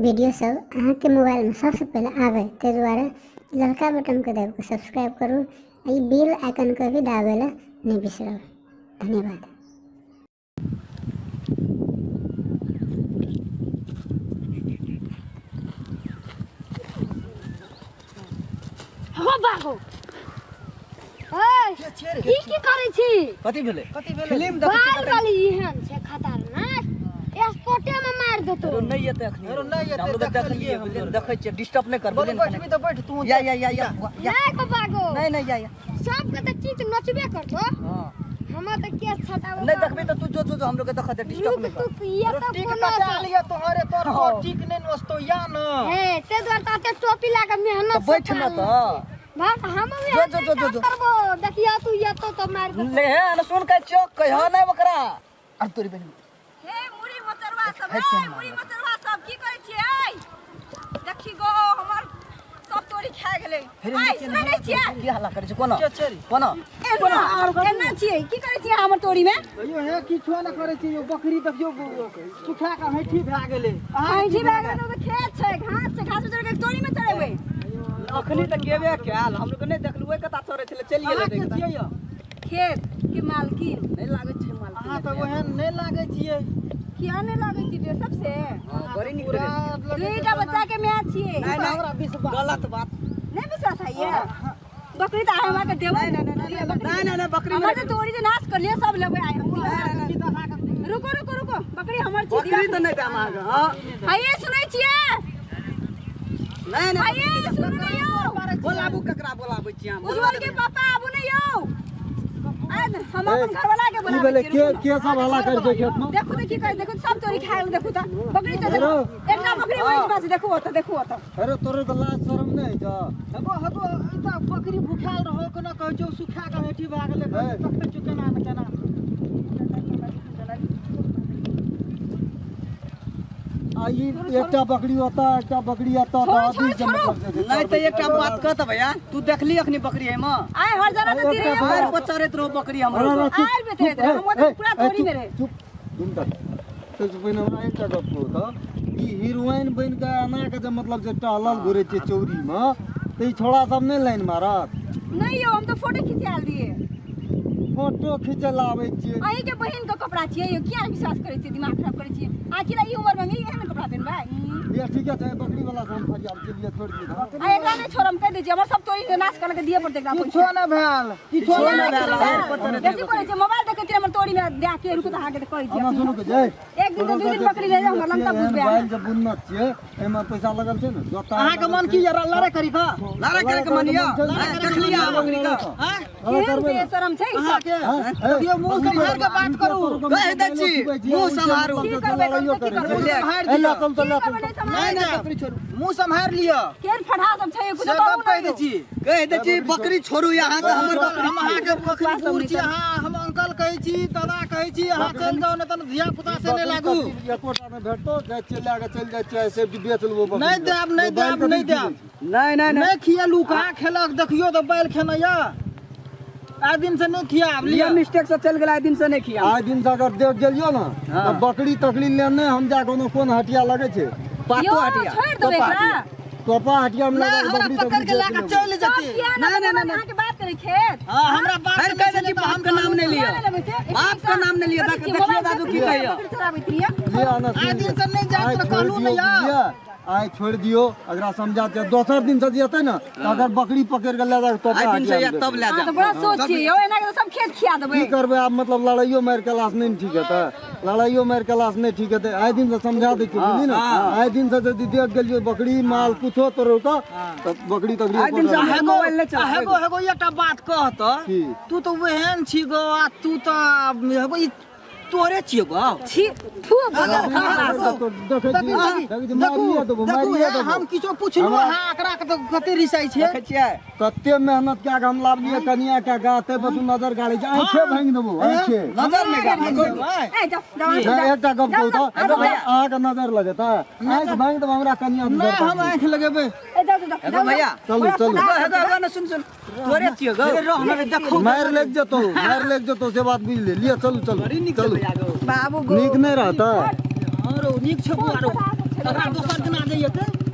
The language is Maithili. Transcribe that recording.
वीडियो सब अहाँके मोबाइलमे सबसँ पहिले आबै, ताहि दुआरे ललका बटनके दाबि कऽ सब्सक्राइब करू आ ई बेल आइकनके भी दाबै लए नहि बिसरब। धन्यवाद। हो बाबू, ए की की करै छी? कथी भेलै? कथी भेलै? फिल्म देखै छी। बाल वाली एहन छै खतरनाक, स्पॉटे में मार देतो। अरे नहीं एते अखनी, अरे नहीं एते, हम लोग देखलिए देखलिए, हम लोग। देखै छियै, डिस्टर्ब नहीं करबै। बोलू बैठबी तऽ बैठ तू। या या या या या। नहीं को बागो। नहीं नहीं या या। सबके तऽ चीज नचबे करतो। हां, हमर तऽ केस छटाबो। नहीं देखबी तऽ तू जो जो जो हम लोग के देखत, डिस्टर्ब रुक नहीं कर। तू ये अरे तऽ टीक कोनो कटा लिया तोहरे तोर हाँ। टीक नहीं नोचतो या न। हे ते दुआरे तऽ एते टोपी ला के मेहनत तऽ से बैठ न पालने तऽ। छी। भाग हम भी जो, जो, जो, जो, जो। करबो, देखियो तू ये तो मार देतो। ले हे न सुन के चो कहियो नहीं ओकरा। अरे तोरी बहन। हे मुड़ी मचरवा सब, हट हे के मुड़ी मचरवा सब की करै छियै? देखी गो हमर सब तोरी खा गेलै। आइ सुनै नै छियै? की हल्ला करै छै? कोना के छै रे? कोना एना एना छियै, की करै छियै हमर तोरी में? यो हे किछो न करै छी यो, बकरी देखियो सुखा के हैठी भए गेलै। ऐठी भए गेलै तऽ खेत छै, घास छै, घास में चढ़ के तोरी में चढ़ेबै। अखनी तऽ गेबे कयल, हम लोग नहि देखलु ओहि कता चढ़ै छलै, चलि गेलै। अहाँ के छियै यो? खेत के मालकिन। नहि लागै छै मालकिन। अहाँ तऽ ओहन नहि लागै छियै। किया नहि लागै छी ड्रेस सब से? हां, बड़ी नीक पूरा ड्रेस। लगै छै दुईटा बच्चा के माय छियै। नहीं नहीं, हमरा विश्वास। गलत बात। नहि विश्वास है? बकरी तऽ आइ हमरा के देबै। नहीं नहीं नहीं नहीं नहीं नहीं, बकरी हमर जे तोरी जे नाश कर लिए सब लेबै आइ हम। रुको रुको रुको, बकरी हमर छी। बकरी तऽ नहि देम अहाँके। हां, आइए सुनै छियै? नहीं नहीं, आइए सुनू ने यौ। बोलाबू, ककरा बोलाबै छी अहाँ? उज्जवल के पापा आबू ने यौ। आइ हम अपन घरवाला के की बोलाबै भेलै? छियै, के रुकू ने। के सब हल्ला करै छै खेत में? देखू तऽ की करै, देखू सब तोरी खाय गेल। देखू तऽ बकरी तऽ देखू, एकटा बकरी ओहि पास देखू, ओतऽ देखू ओतऽ। अरे तोरे तऽ लाज शरम नहि होइ छौ? हेगो हेगो, ई तऽ बकरी भुखायल रहो केना कहै छौ, सुखा के हैठी भए गेलै। हे। देखै छियौ केना ने केना। आ ई एकटा बकरी ओतऽ, एकटा बकरी एतऽ, छोड़ू, तऽ छोड़ू, अभी से छोड़ू। मतलब जे नहीं तऽ एकटा बात कह तऽ भैया, तू देखली अखनी बकरी एहिमे? आइ हर जगह तऽ एकटा तिरे आर पर चढ़ैत रहो बकरी हमरो। अरे, अरे, चुप, आयल बेचैत चुप, रहै, हम ओतऽ ए, पूरा ए, तोरी चुप, में रहै। चुप, दुनू सबसँ पहिने हमरा एकटा गप कहू तऽ, ई हीरोइन बनि कऽ एना के जे मतलब जे टहलल घुरै छै चौरीमे, तऽ ई छोड़ा सब नहि लाइन मारत? नहि यौ, हम तऽ फोटो खिंचायल रहियै। फोटो खींचै लए आबै छियै? अहीं के बहिन के कपड़ा छियै यौ, किया विश्वास करै छियै, दिमाग खराब करै छियै? अहाँ किला ई उम्र में एहन कपड़ा पहिनबै? ये ठीक छै, बकरी वाला से हम फरियाद के लिए छोड़ि दियौ। आ एकरा नहि छोड़म, कहि दै छियै, हमर सब तोरी के नाश कर के दिए पड़तै एकरा किछो नहि भेल, किछो किछो नहि नहि भेल। भेल, आर पर चढ़ैत बेसी बोलै छियै, मोबाइल देखै छियै हमर तोरी में दए के। रुकू तऽ अहाँके तऽ कहै हमरा छियै। सुनू के जय एक दिन तऽ दू दिन बकरी ले जाउ, हमर लमता बुझबै अहाँ। बैल जे बुनत छियै, एहिमे पैसा लगल छै ने, जोता अहाँके मन की यऽ, लड़ाइ करी कऽ? लड़ाइ करे के मन यऽ? देखलियै अहाँ बकरी के? आँय? लड़ाइ केहन करबै ने? बेशरम छै ई सब। अहाँके हाँ? देखियौ, मुँह सम्हारि कऽ बात करू। कहि दै छी, मुँह सम्हारू। की करबै तऽ की करबै? मुँह सम्हारि ए, दिअ। लऽ चल तऽ, लऽ की चल। करबै? नहि नहीं सम्हारै। नहीं, बकरी छोड़ू। मुँह सम्हारि लिअ। केहन फटहा सब छै कुछ से कहू गप कहि नहि दै यौ। छी। कहि दै छी बकरी छोड़ू, अहाँके हमर बकरी। हम अहाँके बकरी बूढ़ छी, अहाँ हम अंकल कहै छी, दादा कहै छी, अहाँ चलि जाउ, नहि तऽ धिया पुता से नहि लागू। एकोटा नहि भेटतो, जाइ छियै लए कऽ चलि जाइ छियै, से बेच लेबो बकरी। नहि देब, नहि देब, नहि देब। नहीं नहीं नहीं। नहि खियलू, कहाँ खेलक? देखियौ तऽ बैल खेने यऽ, आइ दिन से नहि खियाब लिअ, लिअ। मिस्टेक से चलि गेल, आइ दिन से नहि खिया। आइ दिन से अगर देख गेलियो ने हाँ। तऽ बकरी तकरी लेने हम जा कोनो कोन हटिया लगै छै? पातो यौ हटिया, छोड़ि देबै तोपा एकरा। हटिया। तोपा हटिया में नहि, लगा हमरा बकरी पकड़ तकरी के लए बेच कऽ लेबो। चलि सब जेतै। किया नहीं, नहि नहीं, नहीं। अहाँके बात करै खेत। हाँ, हमरा बात फिर कहि दै छी बाप के नाम नहि लिअ, किया नहि लेबै से? बाप के नाम नहि लिअ। देखियौ दादू की कहैया। बकरी चराबैत रहियै। ले आना। आइ दिन से नहि जायब आइ तऽ छोड़ि कहलहुँ दियौ, ने यौ। बुझलियै? आइ छोड़ि दियौ, एकरा समझा दियौ, दोसर दिन से जेतै ने तऽ अगर बकरी पकड़ि कऽ लए जाए तोपा आइ दिन से हटिया या में तब बेच लए अहाँ जा। तऽ बड़ा सोच छियै यौ, एना के तऽ सब खेत खिया लेबै। देबै। की करबै आब? मतलब लड़ाइयो मारि केलासँ नहि ने ठीक हेतै, लड़ाइयो मारि केलासँ नहि ठीक हेतै। आइ दिन से समझा दै छियै, बुझली ने? आइ दिन से यदि देख गेलियौ बकरी माल कुछो तोरो के, तऽ बकरी तकरी आइ दिन से एको अहाँ मोबाइल नहि आ चलाबै। हेगो हेगो, एकटा बात कह तऽ। की? तू तऽ ओहन छी गो, आ तू तऽ हेगो ई तोरे छियै गो। छी थू बगल खसला सब। देखै छी, देखै छी, मारिए देबो, देखू मारिए हे, देबो। हम किछो पुछलहुँ अहाँ एकरा के तऽ कते रिसाइ छै। देखै छियै? कते मेहनत कए कऽ हम लाबलियै कनिया के गाछ, ताहि पर तू नजर गाड़ै छै? आँखे भाङि देबो, आँखे। नजर नहि गाड़ै। ए जाउ जाउ अहाँ सब नहि, जाउ। एकटा गप कहू तऽ, अहाँके नजर लगेतै? आँखि भाङि देबो, हमरा कनिया नहि, हम आँखि लगेबै। ए जाउ जाउ जाउ। हेगो भैया। चलू चलू। हेगो हेगो हेगो ने, सुन सुन, तोरे छियै गो। रह ने देखू। मारि लागि जेतौ, मारि लागि जेतौ, से बात बुझि ले। लिअ, चलू चलू बड़ी नीक चलू। भैया गो। बाबू गो। नीक नहि रहतै? हँ रौ, नीक छै बौआ रौ। फटहा सब छै। तकरा दोसर दिना जे हेतै।